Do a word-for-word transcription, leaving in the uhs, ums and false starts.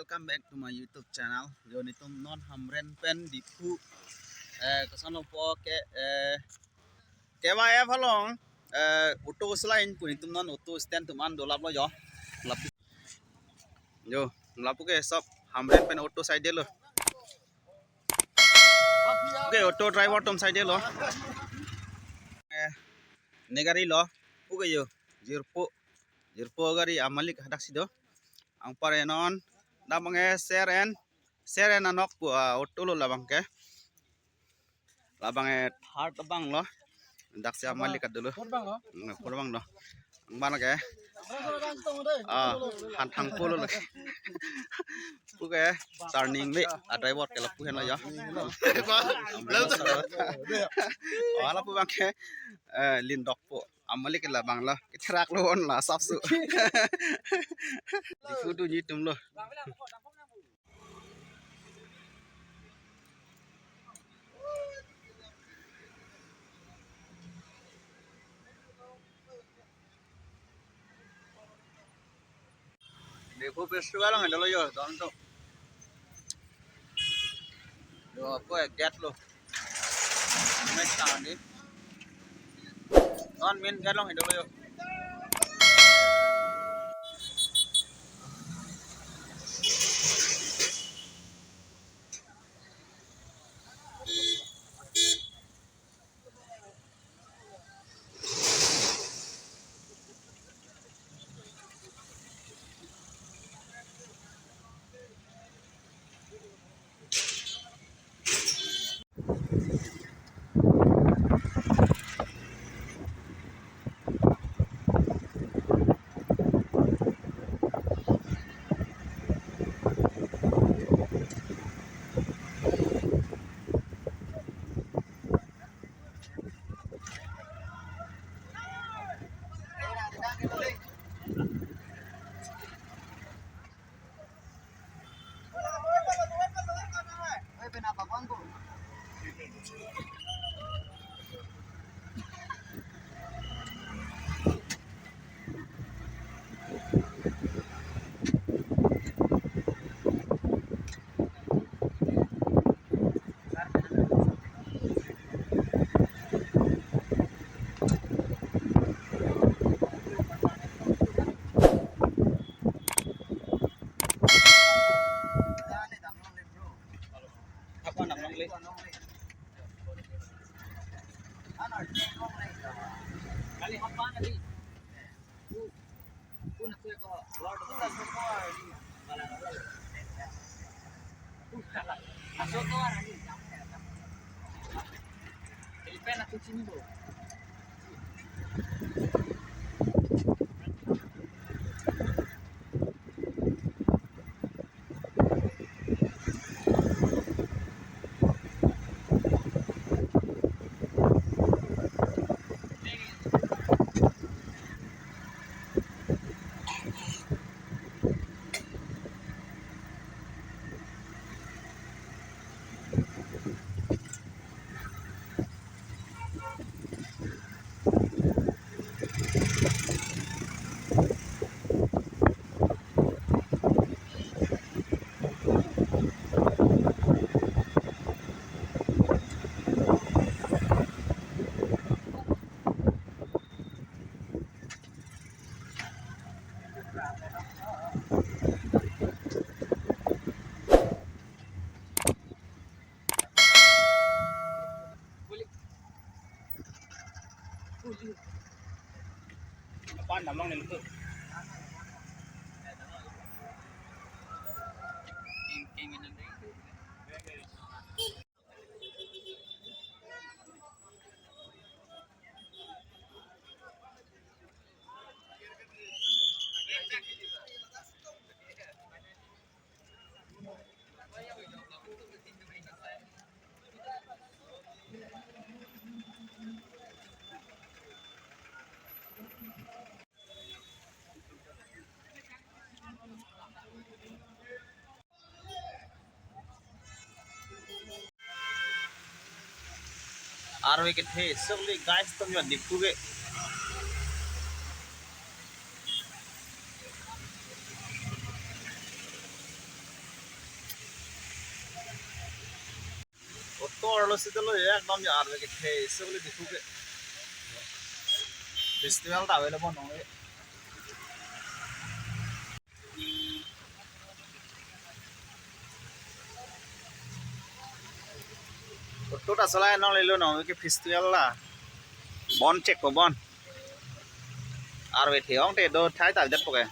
Welcome back to my YouTube channel. Jo, netum non Hamren pen Diphu, eh, koson lo po ke, eh, K Y F along, eh, auto stand pu netum non auto stand atum an dolap lo jo. Lapu. Jo, lapu ke sob Hamren pen auto side lo. Oke, auto driver atum side lo. Eh, ne gari lo. Oke jo, jirpo. Jirpo gari amalik hadak si do. Anpar non damang eh seren, seren anok pu, ah, auto lo labang ke. Labang eh third abang lo. Dak si amalik kadolo. Fourth abang lo. Hmm, fourth abang lo. Anpar ke. Ah, han thang pulo lake. Pu ke turning me, ah, driver ke lapu henlo ya. Ah, lapu abang ke, eh, lindok po. Amalik ke labang lo. Ketherak lo on la sapsu. Diphu dunji atum lo. Diphu festival ang dolo jo, don to. Jo, apo gate lo. Next time ni. Don main gate lo dolo jo. Arve kethe sokli guys, atum jo Diphu ke. Arlo sitelo ya, ekdom ya arve kethe, isi bole Diphu ke. Festival ta avelo bon nong. Auto ta salai nonglelo nong ke festival la. Bon chek po bon. Arve the ong te do thai ta det po ke.